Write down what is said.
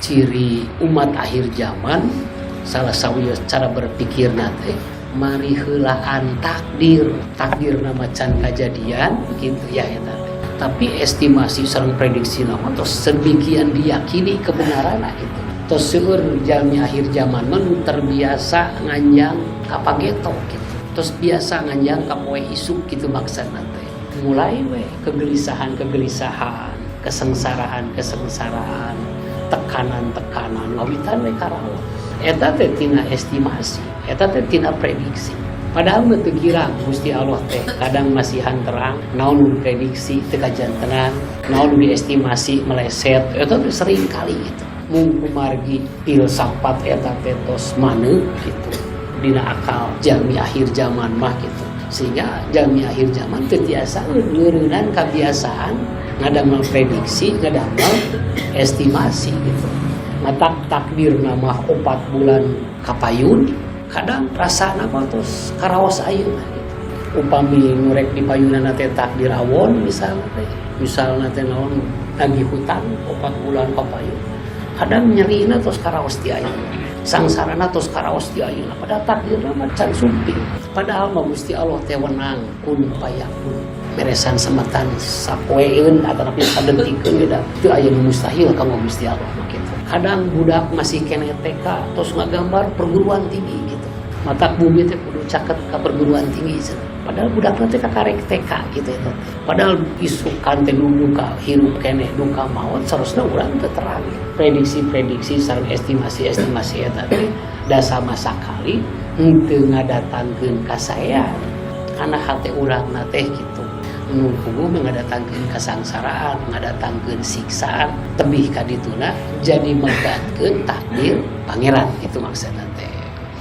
Ciri umat akhir zaman salah sawios cara berpikir teh mari heulaan takdir. Takdir mah can kajadian gitu ya, eta teh. Tapi estimasi sareng prediksi mah tos sedemikian diyakini kebenaran gitu. Tos seueur jalmi akhir zaman mah nu terbiasa nganjang ka pageto gitu. Tos biasa nganjang ka poe isuk gitu maksudna teh. Mulai we kegelisahan-kegelisahan, kesengsaraan-kesengsaraan, tekanan-tekanan ngawitan we karaos. Eta teh tina estimasi, eta teh tina prediksi. Padahal mah teu girang Gusti Allah teh kadang masihan terang naon nu diprediksi teu kajantenan, naon nu diestimasi meleset, eta teh sering kali gitu. Mung kumargi filsafat eta teh tos maneu gitu dina akal jalmi akhir zaman mah gitu. Sehingga jalmi akhir zaman teu tiasa ngeureunnan kebiasaan ngadamel prediksi, ngadamel estimasi gitu. Matak takdir mah 4 bulan kapayun, kadang rasana mah tos karaos ayeuna gitu. Upami nu rek di payunan teh takdir awon misalnya teh, misalnya teh naon, nagih hutang 4 bulan kapayun, kadang nyerina tos karaos di ayeuna, sangsarana tos karaos di ayeuna, padahal takdirna mah can sumping. Padahal mah Gusti Allah teh wenang kun fayakun, meresan semetan sapoeun atau tapi sadetikeun gitu. Teu aya nu mustahil kanggo Gusti Allah mah gitu. Kadang budak masih keneh TK tos ngagambar perguruan tinggi gitu. Matak bumi teh kudu caket ka perguruan tinggi cenah. Padahal budak teh kakarek TK gitu eta teh. Padahal isukan teh duka hirup keneh duka maot, seharusnya urang teu terang. Prediksi-prediksi sareng estimasi-estimasi eta teh da sama sakali henteu ngadatangkeun kasaean karena hate urang teh gitu. Nu puguh ngadatangkeun kasangsaraan, ngadatangkeun siksaan, tebih ka dituna jadi megatkeun takdir Pangeran itu maksudna teh.